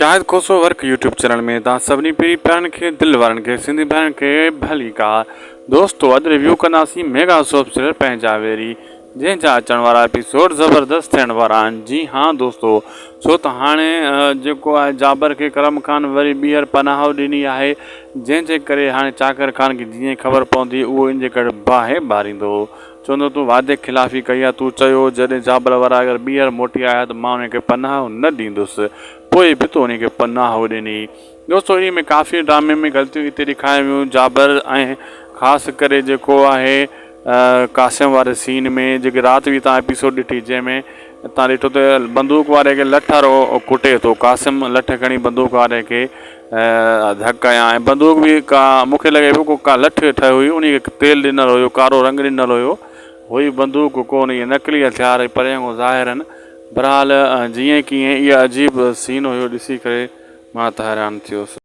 Shahid Khoso work YouTube channel ۾ توهان سڀني پرين پيارن کي دل وارن کي سنڌي ڀائرن کي ڀليڪار دوستو اڄ ريويو ڪنداسين ميگا سوپ سيريل پنهنجا ويري جنهن جا اچڻ وارا ايپيسوڊ زبردست ٿيڻ وارا آهن جي ها دوستو ڇو ته هاڻي جيڪو آهي جابر کي ڪرم خان وري ٻيهر پناهه ڏني آهي جنهن جي ڪري هاڻي چاڪر خان کي جيئن خبر پوندي اهو ان جي ڪري باهه ٻاريندو چوندو تون وعدي خلافي ڪئي آهي، تون چيو هو جڏهن جابل وارا اگر ٻيهر موٽي آيا ته مان انهن کي پناهه نه ڏيندس، پوء به تو انهن کي پناهه ڏني. دوستو انهي ۾ ڪافي ڊرامي ۾ غلطيون اتي ڏيکاريون ويون جابر ۽ خاص ڪري جيڪو آهي قاسم واري سين ۾ جيڪي رات به تان ايپيسوڊ ڏٺي جنهن ۾ تان ڏٺو ته بندوق واري کي لٺ وارو ڪٽي ٿو قاسم لٺ کڻي بندوق واري کي ڌڪ هنيا ۽ بندوق به ڪا مون کي لڳي پيو ڪا لٺ ٺهيو هئي انهي کي تيل ڏنل هيو ڪارو رنگ ڏنل هيو هئي بندوق ڪو نه نقلي هٿيار هئي پريان کان ظاهر هن بهرحال جيئن ڪيئن اهو عجيب سين هيو ڏسي ڪري مان ته حيران ٿي ويس.